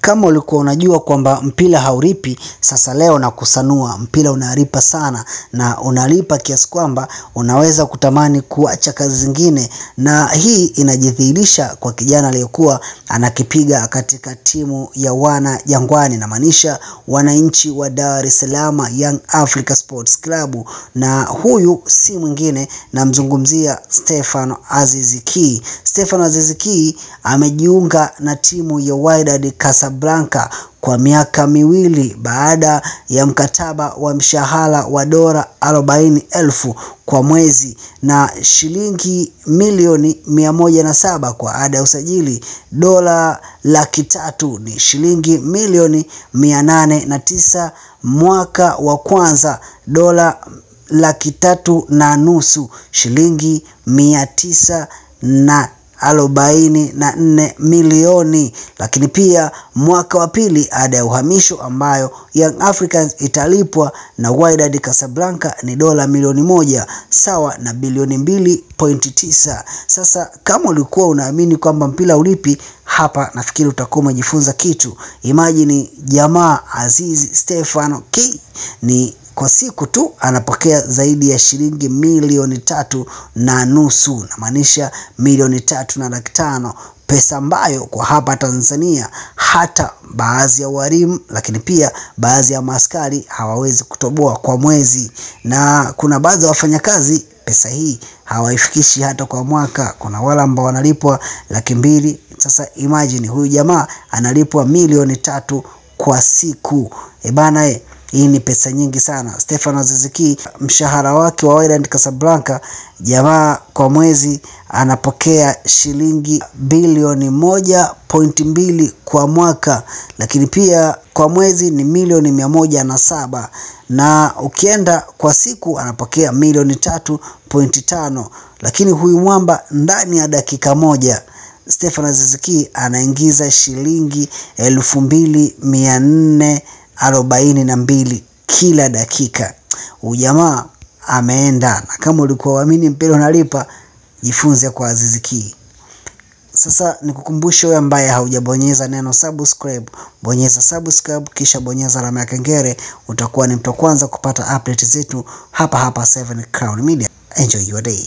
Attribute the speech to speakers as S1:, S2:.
S1: Kama ulikuwa unajua kwamba mpira haulipi, sasa leo nakusanua, mpira unalipa sana na unalipa kiasi kwamba unaweza kutamani kuacha kazi zingine, na hii inajidhihirisha kwa kijana aliyekuwa anakipiga katika timu ya wana Jangwani, namaanisha wananchi wa Dar es Salaam Young Africa Sports Club, na huyu si mwingine, namzungumzia Stefano Aziz Ki. Stefano Aziz Ki amejiunga na timu ya Wydad Casablanca kwa miaka miwili baada ya mkataba wa mshahara wa dola 40,000 kwa mwezi na shilingi milioni 107 kwa ada ya usajili. Dola 300,000 ni shilingi milioni 809 mwaka wa kwanza, dola 350,000 shilingi 944 milioni. Lakini pia mwaka wa pili ada ya uhamisho ambayo Young Africans italipwa na Wydad Casablanca ni dola milioni 1 sawa na bilioni 2.9. Sasa kama ulikuwa unaamini kwamba mpira ulipi, hapa nafikiri utakuwa umejifunza kitu. Imagine jamaa Aziz Stefano Ki ni kwa siku tu anapokea zaidi ya shilingi milioni 3.5, namaanisha milioni 3.5, pesa ambayo kwa hapa Tanzania hata baadhi ya walimu lakini pia baadhi ya maaskari hawawezi kutoboa kwa mwezi, na kuna baadhi ya wafanyakazi pesa hii hawaifikishi hata kwa mwaka. Kuna wale ambao wanalipwa 200,000. Sasa imagine huyu jamaa analipwa milioni 3 kwa siku. Ebana, hii ni pesa nyingi sana. Stefano Aziz Ki mshahara wake wa Wydad Casablanca jamaa kwa mwezi anapokea shilingi bilioni 1.2 kwa mwaka, lakini pia kwa mwezi ni milioni 107, na ukienda kwa siku anapokea milioni 3.5. Lakini huyu mwamba ndani ya dakika moja Stefano Aziz Ki anaingiza shilingi 2,442 kila dakika. Ujamaa ameenda, na kama ulikuwa uamini mpira unalipa, jifunze kwa Aziz Ki. Sasa nikukumbushe wewe ambaye haujabonyeza neno subscribe, bonyeza subscribe kisha bonyeza alama ya kengele, utakuwa ni mtu wa kwanza kupata update zetu hapa hapa 7 Crown Media. Enjoy your day.